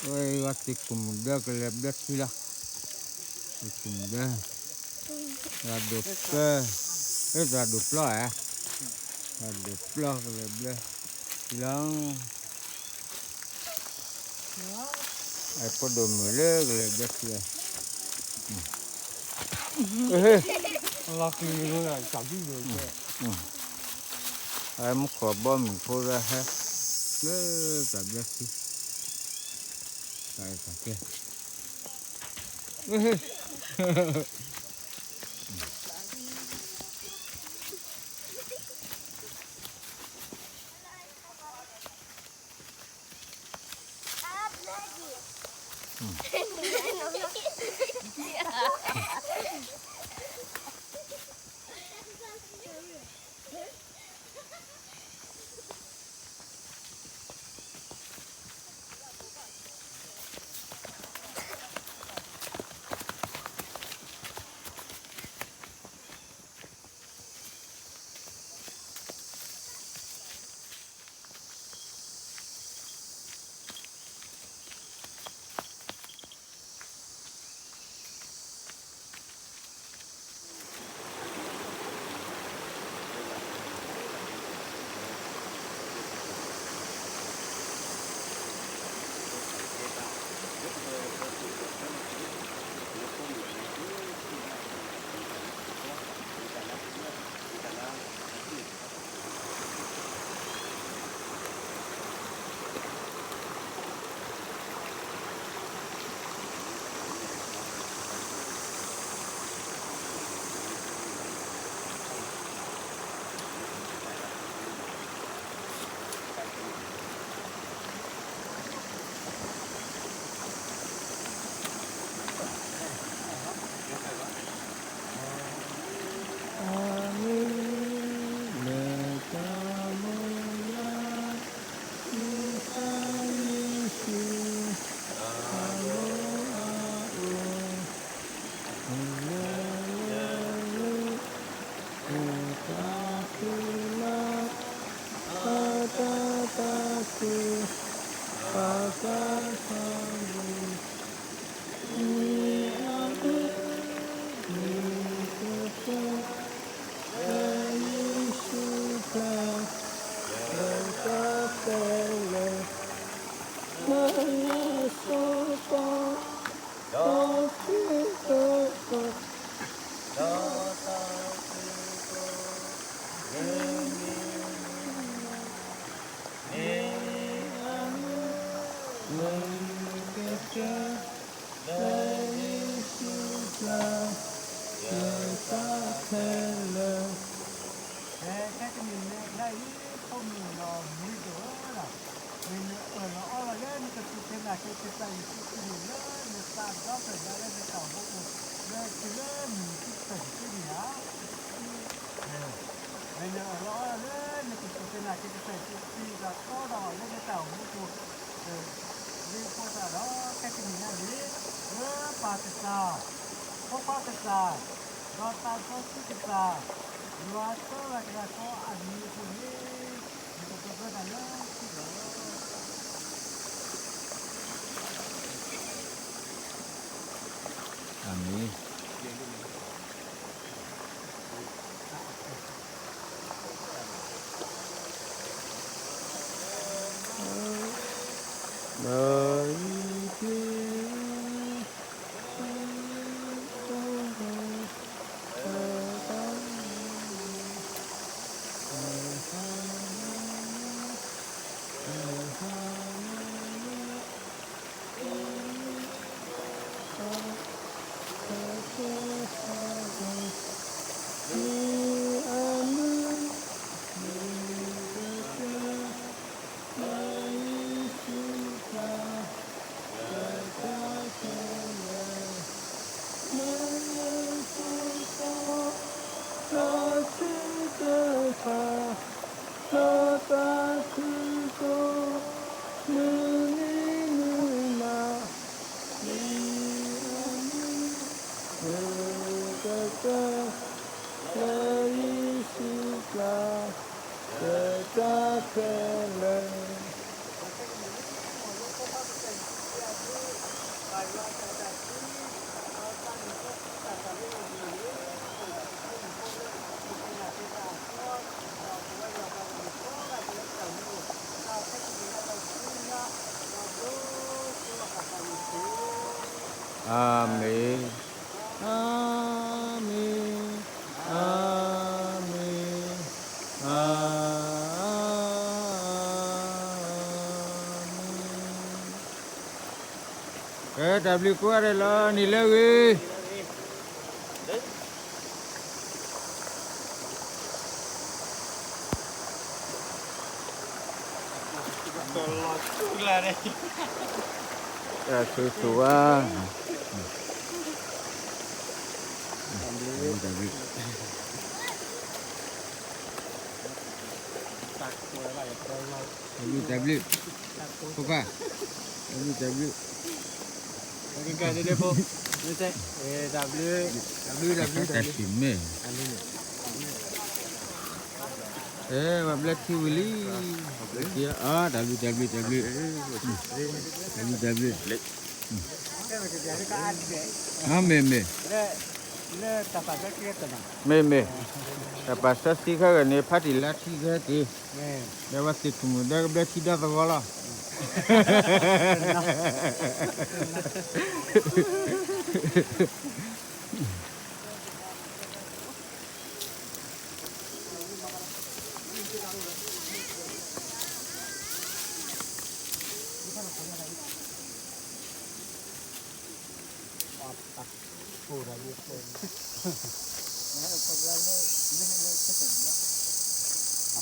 ဝဲအံၤ ဝဲသံးကိၣ်မုၢ်ဒၢကလဲၤဘျၢထံလီၤ. သံးကိၣ်မုၢ်ဒၢ, တၢ်ဒိၣ်ပျီ, အ့ တၢ်ဒိၣ်ပျီဧါ, တၢ်ဒိၣ်ပျီကလဲၤဘျၢထံလီၤ. အဖိဒိၣ်မုၣ်လၢကလဲၤဘျၢထံလီၤ. လီၤကလံၤ, အမူခိၣ်ဘီမုၢ်ဖိလၢဟဲ လၢတၢ်ဘျၢထံ, တၢ်အဲၣ်တၢ်ကဲ ခဲကနံၣ်န့ၣ် နအံၤ ဖိမုၣ်ဒီးမုၢ်ဒိၣ်ဧၢ, မ့ၢ်နအၢၣ်လီၤအီလီၤလၢနကစူၢ်က့ၤနာ်က့ၤကစၢ်ယ့ၣ်ၡူးခရံာ်န့ၣ်လၢနသးဒီဖျၢၣ်ညါလၢနတၢ်အိၣ်မူပူၤ, လၢတုၤလၢမုၢ်နံၤကစၢ်ယ့ၣ်ၡူးန့ၣ်ဧါ. မ့ၢ်နအၢၣ်လီၤအီလီၤလၢနကစူၢ်က့ၤနာ်က့ၤကစၢ်ယ့ၣ်ၡူးခရံာ်ဒီးတီဒီးအီၤလၢနတၢ်အိၣ်မူပူၤ, လၢဖိသၣ်ဒီးခဲကနံၣ်ညါန့ၣ်, လၢပၢ်ကစၢ်, ဖိခွါကစၢ်, ဒီးသးစီဆှံကစၢ်, ယွၤစီဆှံကစၢ်အမံၤအပူၤန့ၣ်, ယကပၢၤတၢ်လၢသုလီၤ. အၤမ့ၣ်. လၢယ့ၣ်ၡူးကျါ, ကစၢ်ခဲလၢာ်. အၤမ့ၣ်, အၤမ့ၣ်, အၤမ့ၣ်, အၤမ့ၣ်. ကဲ တၢ်ဘျုးကိးဂၤဒဲးလီၤ နံၤလၢအဂ့ၤ. တၢ်ဆိၣ်ဂ့ၤဝါ, တၢ်ဘျုး, တၢ်ဘျုး, ဖိခွါ, တၢ်ဘျုး, တၢ်ဘျုး, တၢ်ဘျုး, တၢ်ဘျုး, တၢ်ဘျုး, တၢ်ဘျုး, တၢ်ဘျုး, တၢ်ဘျုး, တၢ်ဘျုး, တၢ်ဘျုး, အဲ ပှၤဘျၢထံဝံၤလံ, အ တၢ်ဘျုး တၢ်ဘျုး တၢ်ဘျုး, တၢ်ဘျုး တၢ်ဘျုး, အ မ့ၢ်မ့ၢ်, မ့ၢ်မ့ၢ်, တၢ်ပာ်စီဆှံခဲဂၤန့ၣ် ဖးတံၢ်လၢထံခဲက့ၤ, ဒီးဝဲသ့ၣ်ထူၣ်မုၣ်ဒီးကဘျၢထံဒီသဝီလီၤ.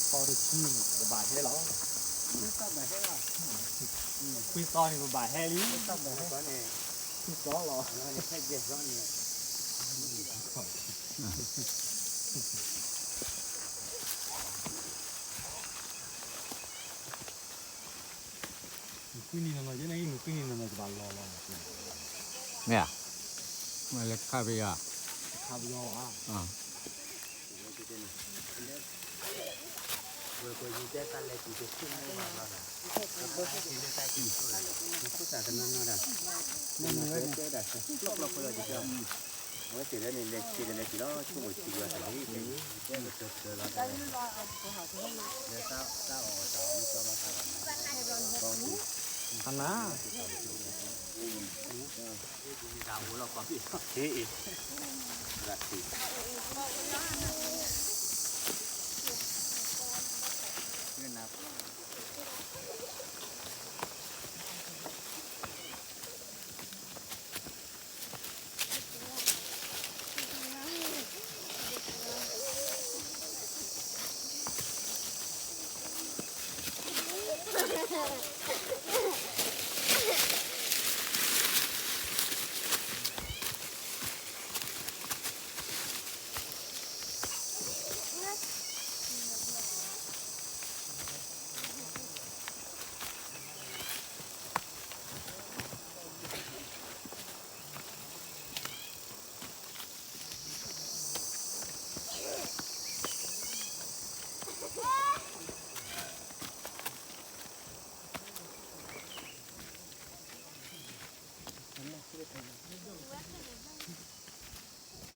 အပီတဆံန့ၣ် ကဘၣ်ဟဲလီၤ. ခွံသီန့ၣ် ကဘၣ်ဟဲလံ. ခွံသီလီၤ. မုၢ်ကွံနံၤနီၢ်နီၢ် ယဲန့ၣ် မုၢ်ကွံနံၤနီၢ်နီၢ် ကဘၣ်လီၤလီၤ. မ့ၢ်ဧါ, မ့ၢ်လၢခါပယီၤ, ခါပယီၤဧါ. အနၢ် ဟ့ၣ်အံၤ